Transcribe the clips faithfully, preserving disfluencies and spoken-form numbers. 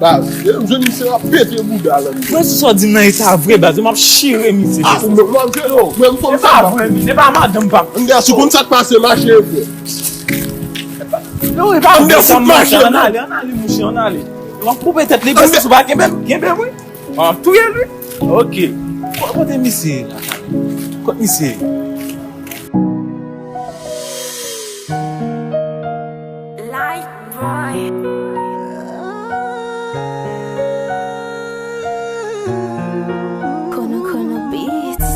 Ah, e m jwenn misye ap pete bouda la. Mwen, si sa w di m nan eta vre, baz, m ap chire misye. Ah, ou menm w ap jere, ou menm fò m sa. E pa vre, men, e pa madanm pa. Ann, si w konn sa k pase, mache vre. Non, e pa vre, sa m mache, ann ale, ann ale, mouche, ann ale. M ap koupe tèt li, baz, si w pa kenbe m, kenbe m, wi. M ap touye l, wi. Ok. Ko-, kote misye ye la? Kot misye ye? Light boy. Kono Kono Beats.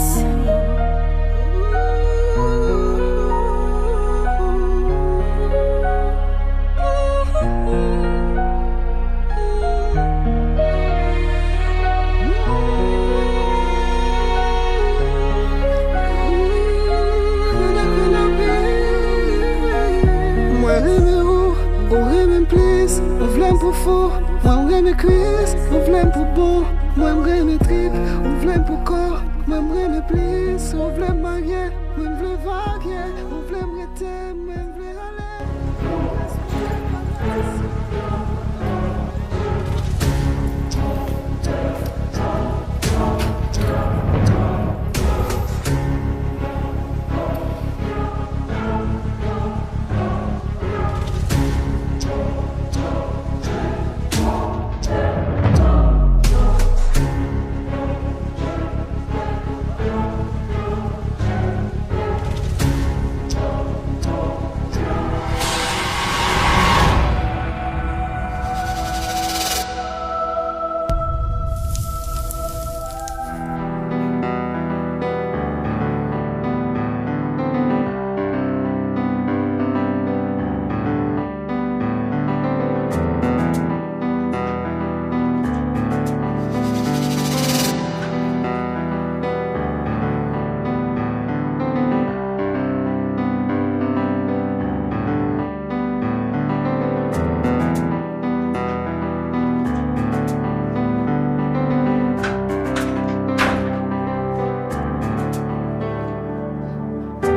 Mwen renmen ou, ou renmen m plis. Ou vle m pou fou, mwen m renmen kwis. Ou vle m pou bon, mwen m renmen trip. Ou vle m pou kò, mwen m renmen plis. Ou vle m marye, mwen m vle varye. Ou vle m rete, mwen m vle ale.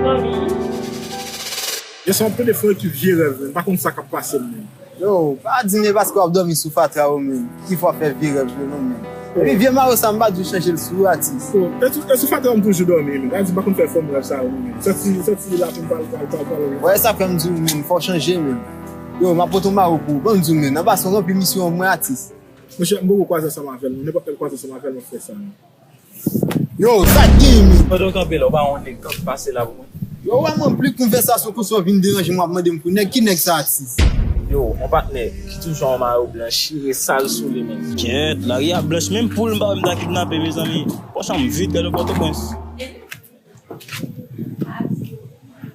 Manmi. Yo, se yon pede fwa ki vye rèv, men m pa konn sa k ap pase m, men. Yo, pa di m e paske w ap dòmi sou fatra ou menm ki fè w ap fè vye rèv yo non, men. Epi vye mayo sa, m pa di w chanje l sou ou, atis. E sou, e sou fatra m toujou dòmi, men. Sa di m pa konn fè fòm rèv sa yo non, men. Santi, santi lapè m pral, pral, pral, pral. Wè, sa fè m di w, men, fò w chanje, men. Yo, m ap pote yon mayo pou ou. Ban m di w, men, anba son ranpli misyon an, mwen atis. Monchè, m poko kwaze ansanm avè l, non. Nenpòt lè m kwaze ansanm avè l, m ap fè sa, non. Yo, sa k genyen, men? Pandan w kanpe la, w pa wè yon nèg k ap pase la pou mwen? Yo, wè mwen, pli konvèsasyon konsa w vin deranje m, w ap mande m pou nèg, ki nèg sa, atis? Yo, yon patnè ki toujou an mayo blan, chire sal sou li, men. Kyèt, lari a blanch, menm poul m pa wè m ta kidnape, mezanmi. Pòch an m vid, gade Pòtoprens.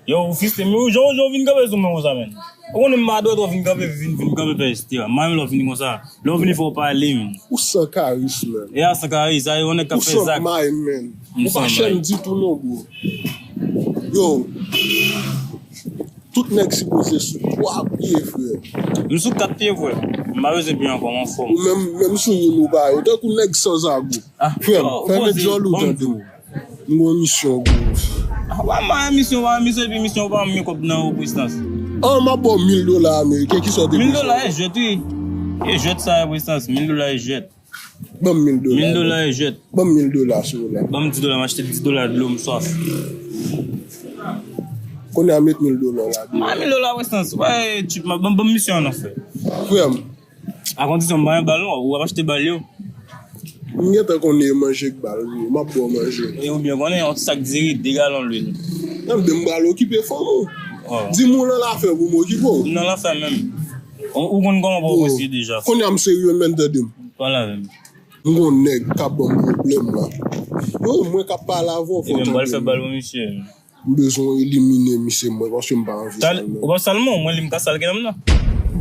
Yo, ou fiste, men ou jan, ou jan vin kanpe sou mwen konsa, men. Ou konnen m pa dwèt ou vin kanpe, vin, vin kanpe fè estira. M pa renmen lè w vini konsa. Lè w vini fò w pale, men. Ou san karis, men. E a san karis, a yon nèg k ap fè zak. Ou san may, men. Ou pa chèn ditou non, bro. Yo, tout nèg sipoze sou twa pye, frè. M sou kat pye, frè. M pa bezwen pye ankò, m anfòm. Ou menm, menm sou youn ou pa yo. Tankou nèg sanzago. Frè m, fèmen djòl ou tande. M gon misyon pou ou. A, w ap mare misyon, w ap misyon, epi misyon w pa menm kòb nan ou prestans. An, m ap ba w mil dola ameriken, ki sa w te bezwen? Mil dola e jwèt, wi. E jwèt sa, prestans. Mil dola e jwèt. Ban m mil dola. Mil dola e jwèt. Ban m mil dola, silvouplè. Ban m dis dola, m achte dis dola dlo, m swaf. Kounye a, met mil dola la deyò. A, mil dola, prestans. Wè, tchip, ban m, ban m misyon an, frè. Frè m, A kondisyon m pa gen bal non, w ap achte bal yo. M gentan konnen e manje k bal, wi. M ap ba w manje. E ou byen konnen yon sak diri, de galon lwil. Nan de m pral okipe fanm ou. Oh. Di m ou nan lafè pou m okipe w. M nan lafè menm. Ou, ou konn kòman pou w prese deja. Kounye a m serye menn, tande m. Pale avè m. M gon nèg k ap ban m pwoblèm la. Yo, mwen k ap pale avè w, fò w tande m. Ebyen, m pral fè bal pou misye. M bezwen elimine misye mwen paske m pa anvi sal non. Ou pa sal non, mwen li m ka sal gen nan m nan.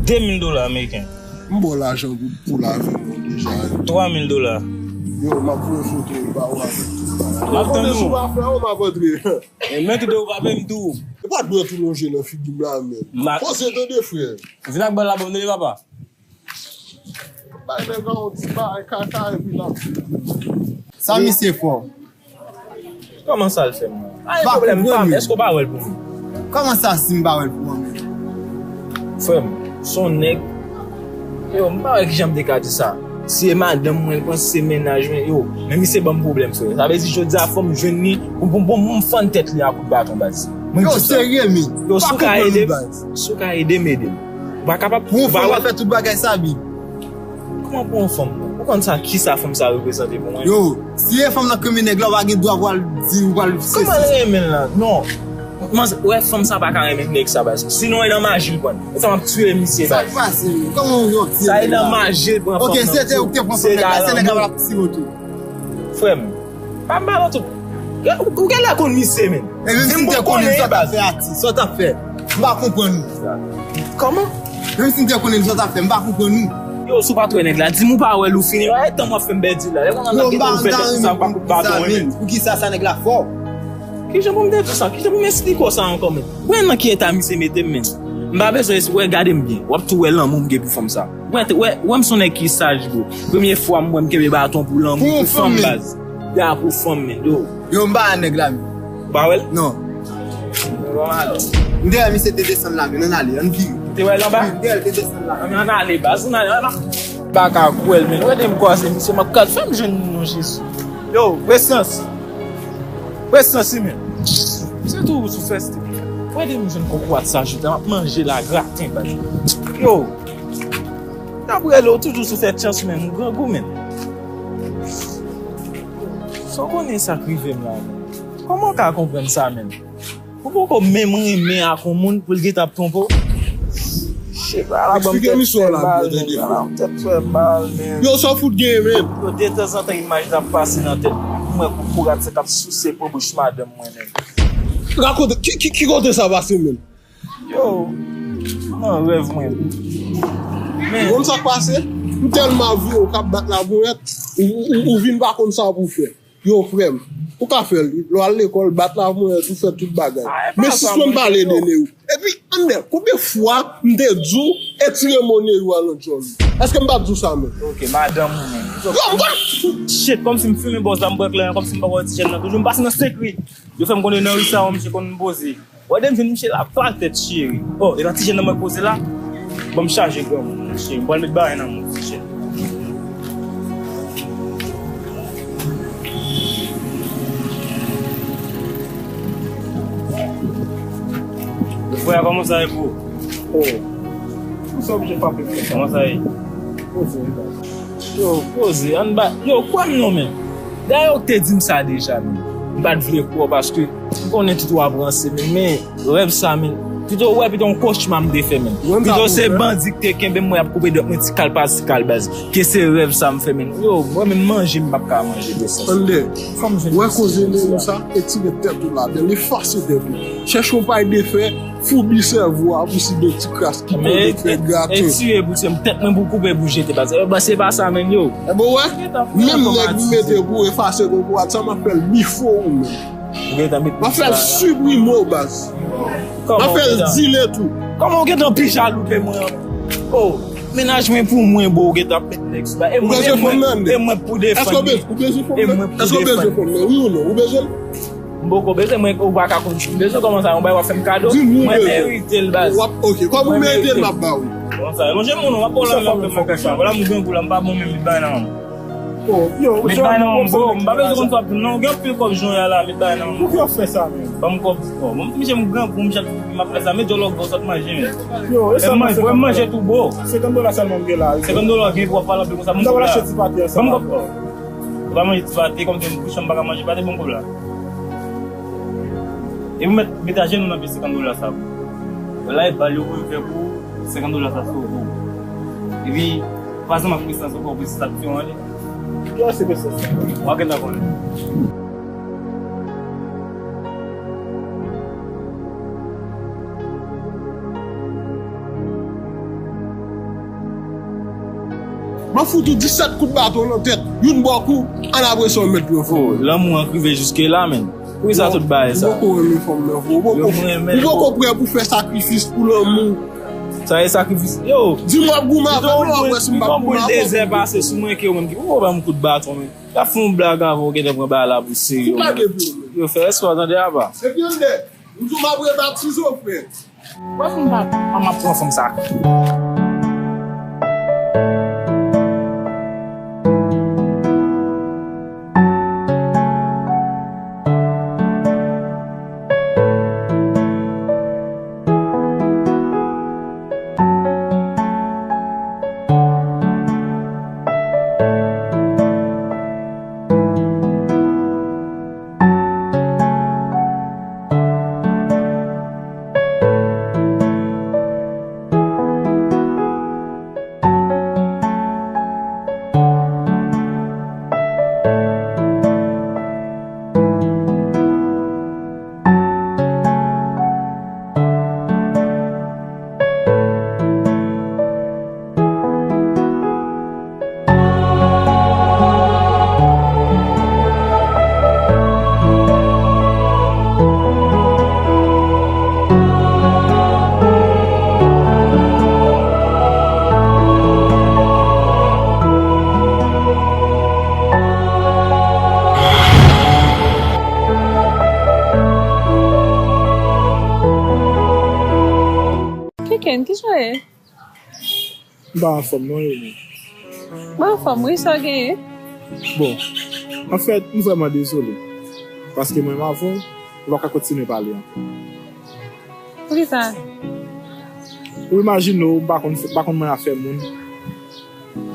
De mil dola ameriken. M ba w lajan pou, pou lave mwen deja. Twa mil dola. Yo, m ap voye foto yo ba ou avèk tout bagay. M ap tann ou. Ou konnen si w pa fè yo, m ap antre. E men tou de ou pa peye m tou. E pa dwèt ou lonje nan figi m la, men. Poze tande, frè. Vin ak bal la ban m tande, papa. Bay nèg la yon ti bagay kaka epi l ap vin. Sa misye fè w? Kòman sa l fè m? Pa gen pwoblèm, pa m. Èske w pa wè l pou mwen? Kòman sa si m pa wè l pou mwen menm? Frè m, se yon nèg Yo, m pa wè kijan m te ka di sa. Si e madanm mwen, l panse se mennaj mwen, yo, men misye ban m pwoblèm, frè. Sa vle di, jodi a, fò m jwenn li, pou, pou, pou m fann tèt li a kout baton, baz. Mwen di sa. Yo, serye, men. Yo, si w ka ede m, si w ka ede m, ede m. Ou pa kapab. Pou yon fanm, w ap fè tout bagay sa, bib. Kòman pou yon fanm? Ou konn sa, kisa fanm sa reprezante pou mwen? Yo, si e fanm nan k renmen nèg la, w pa gen dwa pou al di, ou pral se. Kòman l renmen l la? Non. Manzè, wè, fanm sa pa ka renmen nèg sa, baz. Sinon, e nan maji l pran. E sa m ap tiye misye, baz. Sa k pase? Kòman w yon ti. Sa e nan maji l pran fanm nan. Ok, se te ou ki te pran fanm nèg la, se nèg la pa t ap tiye w tou. Frè m, pa m ba w tout. Ou, ou genlè konn misye, men. E menm si m te konnen l, sa w t ap fè, Ati? Sa w t ap fè? M pa konprann ou. Kòman? Menm si m te konnen l, sa w t ap fè? M pa konprann ou. Yo, si w pa t wè nèg la, di m ou pa wè l, ou fini. Ay, tan w ap fè m pèdi la. Lè mwen nan gen ouvè tèt sa, m pa kout baton, men. Poukisa sa nèg la fò? Kijan pou m te di sa? Kijan pou m esplike w sa ankò, men? Ou wè nan ki eta misye mete m, men. M pa bezwen esplike, gade m byen. W ap tou wè lanmou m gen pou fanm sa. Wè, wè, wè m se yon nèg ki saj, bro. Premye fwa m wè m kenbe baton pou lanmou, pou fanm, baz. Ya, pou fanm, men. Yo. Yo, m pa wè nèg la, men. Ou pa wè l? Non. M te wè misye te desann la, men ann ale, ann vire. Ou te wè l anba? Wi, m te wè l te desann la. Ann ale, baz, ann ale, ann ale. M pa ka kwè l, men. Wè, de m kwaze misye, m ap gad, fè m jwenn li non, Jezi. Yo, Prestans. Prestans, wi, men. Se tou sou fèste. Wè, de m jwenn kokorat sa, jodi a, m ap manje la graten, baz. Yo. T ap rele w toujou sou fè chans, men, m grangou, men. Sa w konnen sa k rive m la, men. Kòman w ka konprann sa, men? Ou poko menm renmen ak yon moun pou l gentan ap twonpe w? Shit, ala ban m tèt fè mal, men. Ala ban m tèt fè mal, men. Yo, sa w fout genyen, men? Yo, detanzantan, imaj la ap pase nan tèt mwen. M wè kokorat sa k ap souse po bouch madanm mwen, men. Rakonte, ki, ki, ki kote sa pase, men? Yo, nan rèv mwen. Men. Ou konn sa k pase? M tèlman ap vire w k ap bat lavonyèt, ou, ou, ou, ou vin pa konn sa pou w fè. Yo, frè m, ou ka fè l, wi. Lè w al lekòl, bat lavonyèt, ou fè tout bagay. Men sispann pale de Neyou. Epi, anndan, konbyen fwa m te di w etire mo Neyou a nan djòl ou? Èske m pa t di w sa, men? Ok, madanm ou menm. Yo, m va. Shit, kòmsi m fimen bòz la, m pran kleren, kòmsi m poko wè ti jèn nan toujou. M pase nan senk ri. Yo fè m konnen nan ri sa a, misye konn poze. Wè, de m jwenn misye la, pral tèt cheri. Oh, e nan ti jèn nan mwen poze la. Ban m chaje granmoun, cheri. M pral met bagay nan moun, ti jèn. Frè, kòman sa ye, bro? Oh. Pou sa oblije frape frè. Kòman sa ye? Poze, wi, baz. Yo, poze, ann ba, yo, kwè m non, men. Dayè, ou te di m sa deja, men. M pa t vle kwè w paske m konnen tout w ap ranse, men, men, rèv sa, men. Pito, wè, pito yon kochma m te fè, men. Pito se bandi ki te kenbe m, mwen ap koupe dwèt mwen ti kal pa ti kal, baz. Ke se rèv sa m fè, men. Yo, mwen menm manje, m p ap ka manje de sa. Tande, wè koze Neyou sa, etire tèt ou ladan l, efase tèt ou. Chèche yon pay de fè, foubi sèvo a pou si de ti kras ki tonbe fè graten. Men, e, e, etire pou tye m, tèt mwen pou koupe pou jete, baz. E, baz, se pa sa, men, yo. E bon, wè, menm nèg m mete pou efase kokorat sa, m ap fè l bifo ou menm. Ou gentan met. M ap fè l siprime w, baz. M ap fè l dile tou. Kòman ou gentan pi jalou ke mwen? Oh, mennaj mwen pou mwen, bro, ou gentan ap met nèg sou ba. E mwen, e mwen, e mwen pou defann li. Èske ou bezwen fanm nan? Èske ou bezwen fanm nan? Wi ou non? Ou bezwen l? M poko bezwen, mwen, ou pa ka konn. M bezwen kòman sa, yon bagay w ap fè m kado? Mwen merite l, baz. W ap, ok. Kòm ou merite l, m ap ba ou. Kòman sa? Lonje moun, w ap pran la, w ap fè m kòb sa. Vwala m grangou la, m pa bon menm, li bay nan. Oh, yo, met bay nan, bro, m pa bezwen konn sa, non, gen anpil kòb jan ya la, met bay nan. Pou ki w ap fè sa, menm? Ban m kòb, bro. Bon, misye, m grangou, m ap fè sa, met djòlòg, bro, sot manje, men. Yo, e sèlman senkant dola. Manje tou, bro. Senkant dola sèlman m gen la, wi. Senkant dola, gen pou w ap pale anpil konsa, ban m kòb la. Ban m kòb, bro. Ou pa manje ti pate, kòm te bouch an m pa ka manje pate, ban m kòb la. E ou mèt met ajenou nan pye senkant dola sa, bro. Yo lage bal yo pou yo fè pou senkant dola sa sove w. Epi, pa janm ap presans ankò, presans ap tiye w ale. Ki ase presans? W a gentan konnen. M ap fout ou disèt kout baton nan tèt, youn bò kou, ann apre sa w mèt pran fanm. Oh, lanmou an k rive jiske la, menn. Poukisa tout bagay sa? Ou poko renmen fanm nan, vre. Ou poko, ou poko prè pou fè sakrifis pou lanmou. Sa e sakrifis? Yo! Di m w ap goumen avè m, non, w ap wè si m p ap goumen avè w. Pito yon boul dezè pase sou mwen ke ou menm ki poko ban m kout baton, menn. Y ap fè yon blag avè w, gentan pran bagay la pou serye. Ki blag epi w menm? Yo, fè respè w, tande, apa. Epi yon de, m di w m ap rebatize w, frè. Wè fanm pa, pa m ap pran fanm sa. Kijan w ye? M pa anfòm non, Yoni. Mwen anfòm wi, sa w genyen? Bon, anfèt, m vrèman dezole. Paske mwen menm avè w, nou pa ka kontinye pale ankò. Poukisa? Ou imajine w, m pa konn, m pa konn mwen afè moun.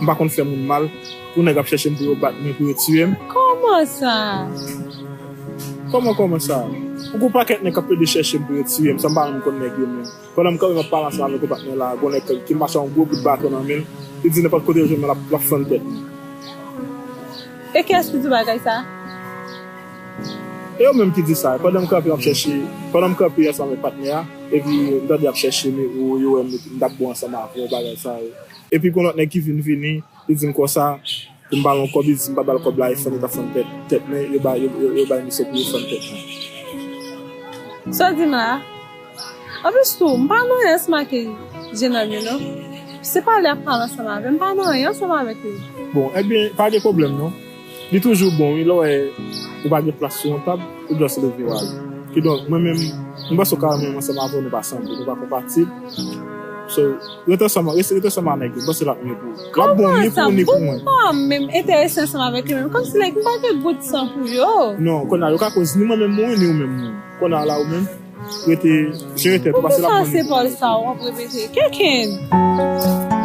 M pa konn fè moun mal. Pou nèg ap chèche m pou yo bat mwen, pou yo tiye m. Kòman sa? Kòman, kòman sa? Ou gon pakèt nèg k ap plede chèche m pou yo tiye m, san m pa menm konn nèg yo menm. Pandan m kanpe m ap pale ansanm avèk yon patnè la, gon nèg ki mache yon gwo bout baton nan men l, li di nenpòt kote l jwenn mwen, l ap, l ap fann tèt mwen. E kiyès ki di w bagay sa? E yo menm ki di sa. Pandan m kanpe m ap chèche, pandan m kanpe ansanm avèk patnè a, epi m tande y ap chèche m, yo, yo wè m, m t ap bon ansanm avè w, bagay sa yo. Epi gon lòt nèg ki vin vini, li di m konsa, pou m ba l yon kòb, li di si m pa ba l kòb la, e fann li t ap fann tèt, tèt mwen, yo ba, yo, yo, yo bay misye pou yo fann tèt mwen. Sa w di m la? Anplis tou, m pa nan anyen ansanm ak jenòm yo non. Se pale ap pale ansanm avè m, m pa nan anyen ansanm avèk li. Bon, ebyen, pa gen pwoblèm non. Li toujou bon, wi, lè w wè ou pa gen plas sou yon tab, ou just leve w ale. Kidonk, mwen menm, m panse w ka wè mwen menm ansanm avè w, nou pa sanble, nou pa konpatib. So, rete ansanm, rete, rete ansanm ak nèg yo, m panse l ap mye pou ou. L ap bon ni pou ou, ni pou mwen. Kòman sa? Bon, pa menm enterese ansanm avèk yo menm. Kòmsi like m pa gen gout san pou yo. Non, kounye a, yo ka koz ni mwen menm mouri, ni ou menm mouri. Kounye a la, ou menm, rete, jere tèt ou, paske l ap bon ni pou ou. Poukisa se pawòl sa w ap repete? Kenkenn!